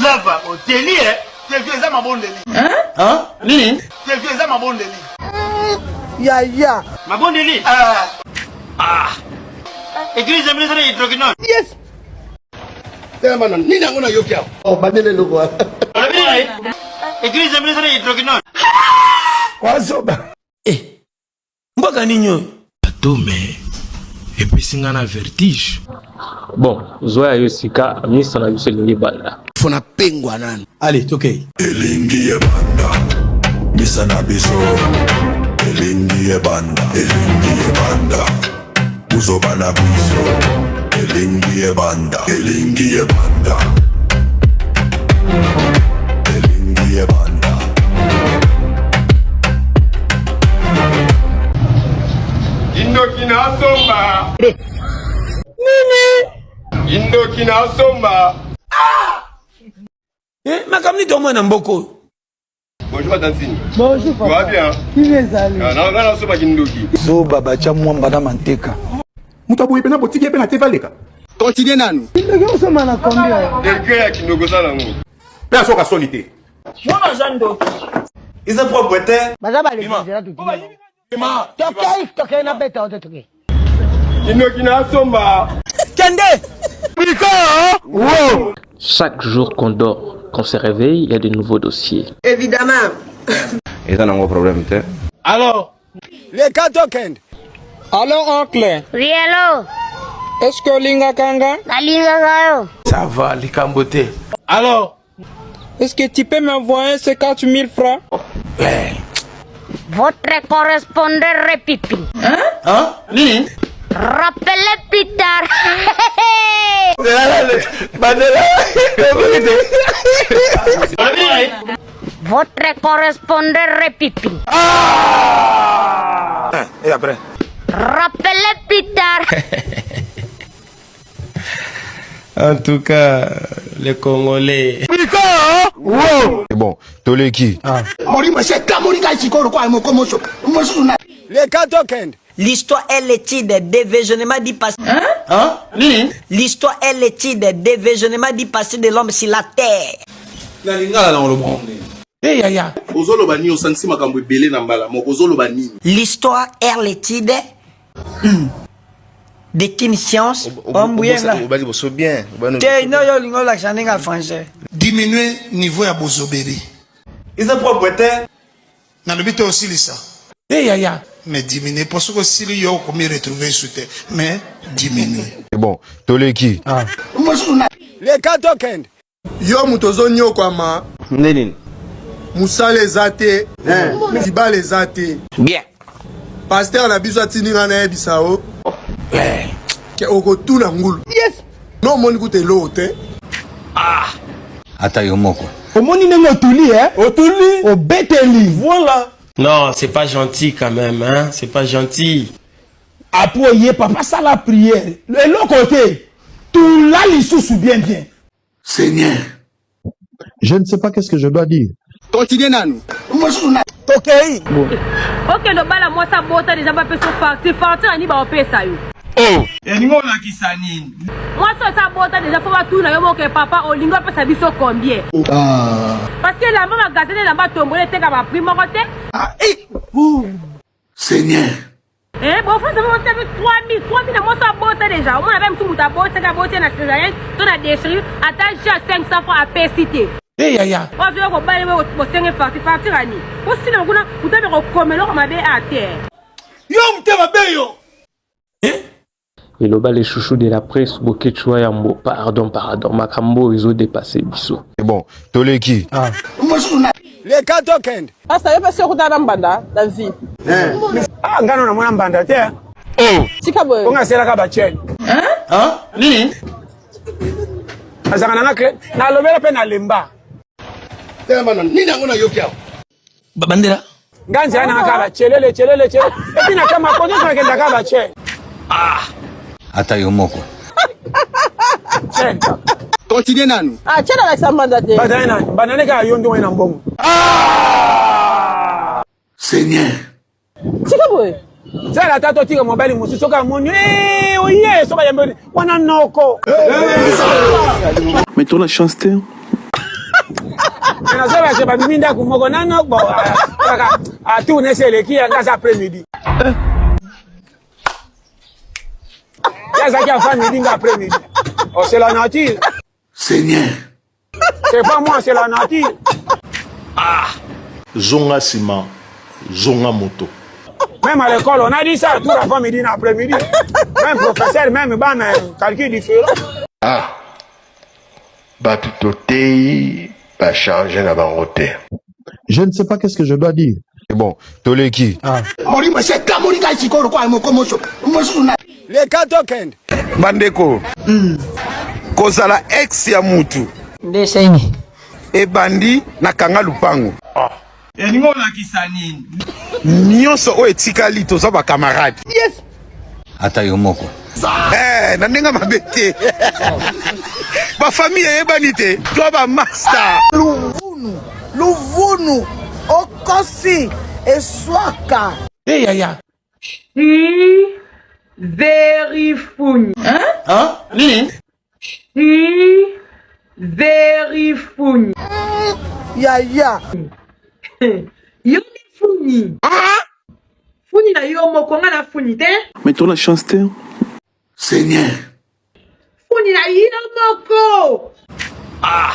Lava oteli eh te eza mabondeli. Hein? Hein? Nini? Te eza mabondeli. Yaya. Mabondeli? Ah. Ah. Église ya bino eza na hydroquinone. Yes. Telema na nini yango nayoki awa? Oh, bandele eloko wana. Olobi nini? Église ya bino eza na hydroquinone. Wazoba. Eh. Mboka nini oyo? Atome epesi nga na vertige. Bon, zwa ya yo sika, misa na biso elingi ebanda. Fo na pengwa nanu. Allez, tokei. Elingi ebanda misa na biso elingi ebanda elingi ebanda buzoba na biso elingi ebanda elingi ebanda elingi ebanda. Kindoki na somba. Nini? Kindoki na somba. Ah! Eh, makambo nini tomona na mboka oyo? Bonjour Tantine. Bonjour papa. Tu vas bien? Kimi ezali. Ah, na na soba kindoki. Zoba bacha mwamba na manteka. Moto aboyi pena botiki ye pe na te valeka. Continue nanu. Kindoki osomba na combien? Degré ya kindoki oza nango. Pe azoka soni te. Mwana aza ndoki. Eza propre te. Baza ba leki nzela totiki. Tokei tokei na beta ote tokei. Kindoki na somba. Kende! Biko! Wo! Chaque jour qu'on dort, qu'on se réveille, il y a de nouveaux dossiers. Évidemment. Eza nango problème te. Alors, Leka tokende. Allo oncle. Oui allo. Est-ce que olingaka nga? Nalingaka yo. Ça va, likambo te. Alors, Est-ce que tu peux m'envoyer 50 000 francs? Ouais. Votre correspondant repipi. Hein? Hein? Nini? Rappelez plus tard. Bandela. Votre correspondant repipi. Ah! Et après? Rappelez plus tard. En tout cas, les Congolais. Biko! Wo! Bon, toleki. Ah. Molimo ese etamoli ngai sikoyo lokola moko moso mosusu na. Leka tokende. L'histoire est l'étude des dévisionnements du passé. Hein? Hein? Nini? L'histoire est l'étude des dévisionnements du passé de l'homme sur la terre. Na lingala na oloba nini? Hey, yaya. Ozoloba nini osangisi makambo ebele na mbala moko ozoloba nini? L'histoire est l'étude de une science ombuyenga obali boso bien te no yo olingi olakisa ndenge ya français. Diminuer niveau ya bozoberi. Eza propre te. Nalobi te osilisa. Hey, yaya. Mais diminuer po soki osili yo okomi retrouver su te mais diminuer. Bon, toleki. Ah. Leka tokende. Yo moto ozonyokwama. Nde nini? Mosala eza te. Libala eza te. Bien. Pasteur na biso atindi ngai nayebisa yo. Ke okotuna ngulu. Yes. No omoni kuta eloko te. Ah. Ata yo moko. Omoni ndenge otuli eh? Otuli. Obeteli. Voilà. Non, c'est pas gentil quand même, hein? C'est pas gentil. Après oye papa sala prière. Eloko te. Tula lisusu bien bien. Seigneur. Je ne sais pas qu'est-ce que je dois dire. Continue nanu. Tokei. Okende obala mwasi abota deja bapesa facture facture ani baopesa yo. Oh. Elingi olakisa nini? Mwasi oyo abota deja fo batuna yo moke papa olingi opesa biso combien? Ah. Parce que elamba magasin elamba tombole eteka ba prix moko te. Ah, eh. Oh. Seigneur. Eh, bon français bon c'est 3000 3000 na mwasi abota deja omona pe mosusu moto abotaki aboti na césarienne to na déchirure ata ja 500 francs apesi te. Hey, yaya. Oyo azoya kobala ye bosenge facture facture ani osila kuna moto abe kokoma eloko mabe a te. Yo motema mabe yo. Eh? Eloba le chouchou de la presse Boketshu wa yambo pardon pardon makambo oyo ezo depasser biso. Bon, toleki. Ah. Leka tokende. Pasta yo pe si okutana na mbanda na vie. Ah ngano na mwana mbanda te. Oh. Tika boye. Onga selaka ba chaîne. Hein? Hein? Nini? Azaka na nga na lobela pe na lemba. Telema na nini yango nayoki awa? Bandela. Nga nzela nanga kaka chelele chelele chelele. Et puis na kama kozo soki kenda kaka che. Ah. Ata yo moko. Che. Continue nanu. Ah, che na lakisa mbanda te. Bazali nani? Mbanda ne kaka yo nde na mbongo. Ah! Seigneur. Tika boye. Zala ata totika mobali mosusu soki amoni eh, oye soki ayambi wana noko. Mais toi la chance te. Nazolaka babimi ndako moko nano bon kaka atourne se eleki yanga aza après midi. Ye azalaki avant midi nga après midi. Oh, c'est la nature. Seigneur. C'est pas moi, c'est la nature. Ah. Zonga sima, zonga moto. Même à l'école, on a dit ça, tout avant midi, après midi. Même professeur, même bana, calcul différent. Ah. Bato toteyi bachange na bango te. Je ne sais pas qu'est-ce que je dois dire. Bon, toleki. Ah. Molimo ese etamoli ngai sikoyo lokola moko mosusu na leka tokende bandeko kozala ex ya mutu Ndeseni. ebandi na kanga lupango. Ah. Elingi olakisa nini? Nyonso oyo etikali toza ba camarade. Yes. Ata yo moko. Eh, na ndenge mabe te. Ba famille eyebani te. Toi ba master. Luvunu, luvunu, okosi, eswaka. Hey, yaya. She very funny. Hein? Hein? Nini? She very funny. Yaya. Yo nde funi. Funi na yo moko nga na funi te. Mais tourne la chance te. Seigneur. Funi na yo moko. Ah.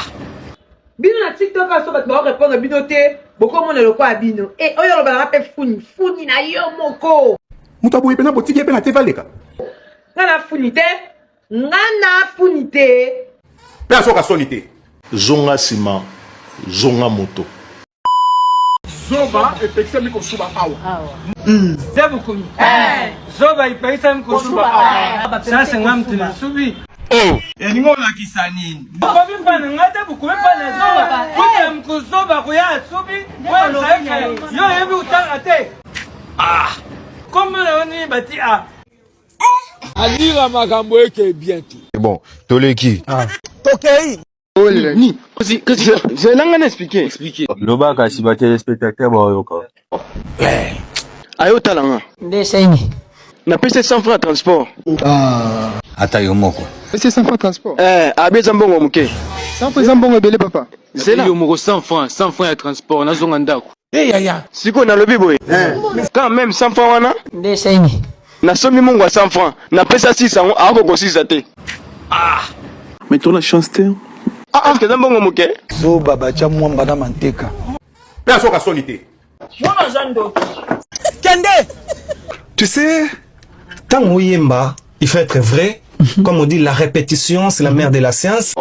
Bino na TikTok aso bato bao répondre bino te bokomona lokola bino. Eh oyo olobaka mpe funi, funi na yo moko. Moto aboye pena botiki ye pe na te valeka. Nga na funi te. Nga na funi te. Pe azoka soni te. Zonga sima, zonga moto. Zoba epekisami kosuba awa. Ze bukumi. Zoba epekisami kosuba awa. Sasa nga mtu nasubi. Oh. Elingi olakisa nini? Bokomi mpana nga te bokomi mpana zoba. Kuta mkuzoba kuya asubi. Yo oyebi kotanga te. Ah. Kombo na yo nini bati a. Alira makambo eke bien te. Bon, toleki. Ah. Tokei. Ni. Zelanga na expliquer. Loba kasi ba téléspectateurs baoyoka. Ayo tala nga. Ndeseni. Napesi 100 francs transport. Ah. Ata yo moko. Pesi 100 francs transport. Eh, abi eza mbongo moke. 100 francs eza mbongo ebele papa. Zela. Yo moko 100 francs, 100 francs ya transport nazonga ndako. Hey, yaya. Sikoyo nalobi boye. Quand même 100 francs wana. Ndeseni. Nasombi mongo ya 100 francs. Napesa 6 yango akoki kosisa te. Ah. Mais tourne la chance te. Ah, est-ce que eza mbongo moke? Zoba batia mwamba na manteka. Pe azoka soni te. Mwana aza ndoki. Kende. Tu sais, tango oyemba, il faut être vrai. Comme on dit, la répétition, c'est la mère de la science.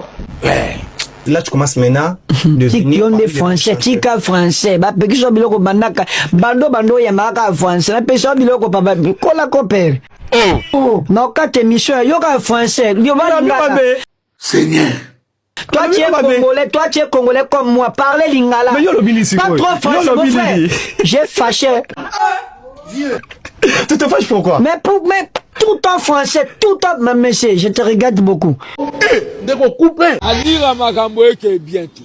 Là, tu commences maintenant de venir Yo nde parmi les français, chanteurs. tika français. Bapekisa biloko bandaka. Bando bando oyambaka français. Napesa biloko papa. Kola kopere. Oh. Na okata émission yoka français. Yo balingaka. Seigneur. Toi tu es congolais, toi tu es congolais comme moi. Parlez lingala. Mais yo lobi nini Pas sikoyo? trop français, Yo mon lobi frère. nini? J'ai fâché. Tu te fâches pourquoi? Mais pour mais tout en français, tout en mais monsieur, je te regarde beaucoup. Ndeko coupe. Alira makambo eke bien te.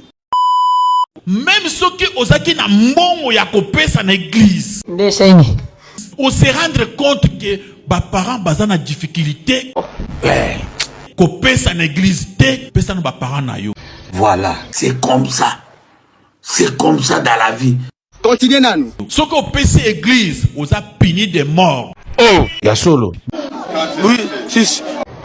Même soki ozaki na mbongo ya kopesa na église. Ndeseni. O se rendre compte que ba parents baza na difficulté. Kopesa na église te, pesa na ba parents na yo. Voilà. C'est comme ça. C'est comme ça dans la vie. Continue nanu. Soki opesi église, oza puni de mort. Oh. Ya solo. Oui, si.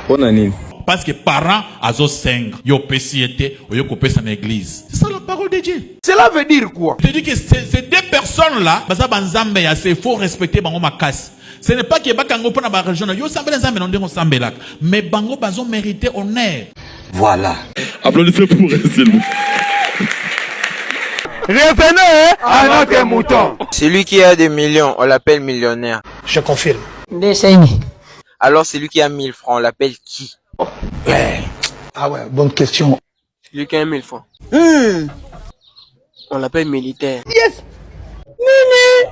Pona nini? Parce que parent azosenga yo opesi ye te, oyo kopesa na église. C'est ça la parole de Dieu. Cela veut dire quoi? Je te dis que ces deux personnes là, baza ba nzambe ya se, faut respecter bango makasi. Ce n'est pas que bakango pona ba religion na yo sambela nzambe na ndenge osambelaka, mais bango bazo mériter honneur. Voilà. Applaudissez pour eux, s'il vous plaît. Revenez à notre mouton. Celui qui a des millions, on l'appelle millionnaire. Je confirme. Ndeseni. Alors celui qui a 1000 francs, on l'appelle qui? Ah ouais, bonne question. Celui qui a 1000 francs. On l'appelle militaire. Yes. Nini?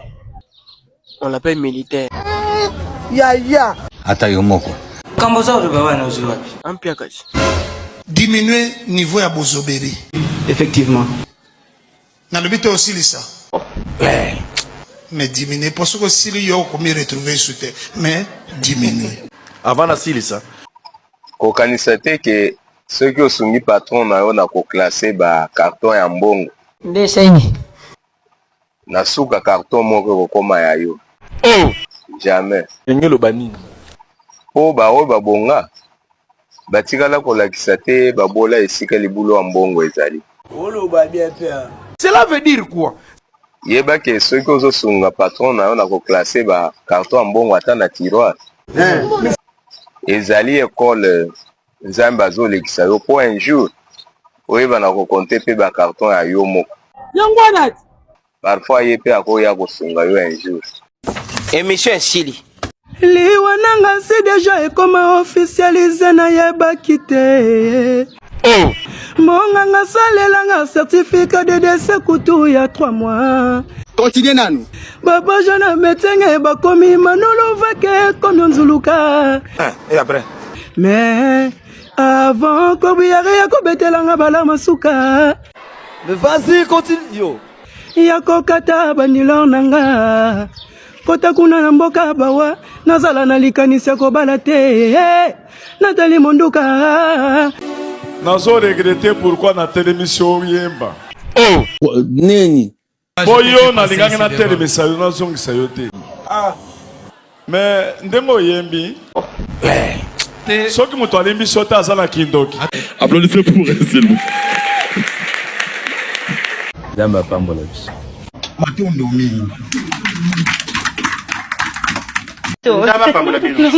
On l'appelle militaire. Yaya. Ata yo moko. Ampia kasi. Diminuer niveau ya bozoberi. Effectivement. Nalobi te osilisa. Mais diminuer po soki osili yo okomi retrouver su te. Mais diminuer. Avant nasilisa. Kokanisa te ke soki osungi patron na yo na ko classer ba carton ya mbongo. Nde eseni. Na suka carton moko ekokoma ya yo. Oh! Jamais. Elingi eloba nini? Po ba oyo babonga batikala kolakisa te babola esika libulu ya mbongo ezali. Oloba bien pe hein. Cela veut dire quoi? Yeba ke soki ozo sunga patron na yo na ko classer ba carton ya mbongo ata na tiroir, ezali ecole Nzambe azolekisa yo po un jour oyeba na ko compter pe ba carton ya yo moko. Yango wana ti. Parfois ye pe akoya kosunga yo un jour. Emission esili. Liwa nanga si deja ekoma officialise nayebaki te oh. Monganga asalelanga certificat de décès kutu ya 3 mois. Continue nanu. Babaja na metenge bakomi manolo vake komi onzuluka. Eh, et après? Mais avant kobiyare ya kobetelanga bala masuka. Mais vas-y, continue. Yo. Ya kokata bandilor na nga. Kota kuna na mboka bawa nazala na likanisi ya kobala te. Natali monduka. Nazo regretter pourquoi natelemisi oyemba. Oh. Nini? Po yo nalingaki natelemisa yo nazongisa yo te. Ah. Mais ndenge oyembi soki moto alimbisi yo te aza na kindoki. Applaudissez pour elle, s'il vous plaît. Nzambe apambola biso. Matondo mingi. Nzambe apambola bino.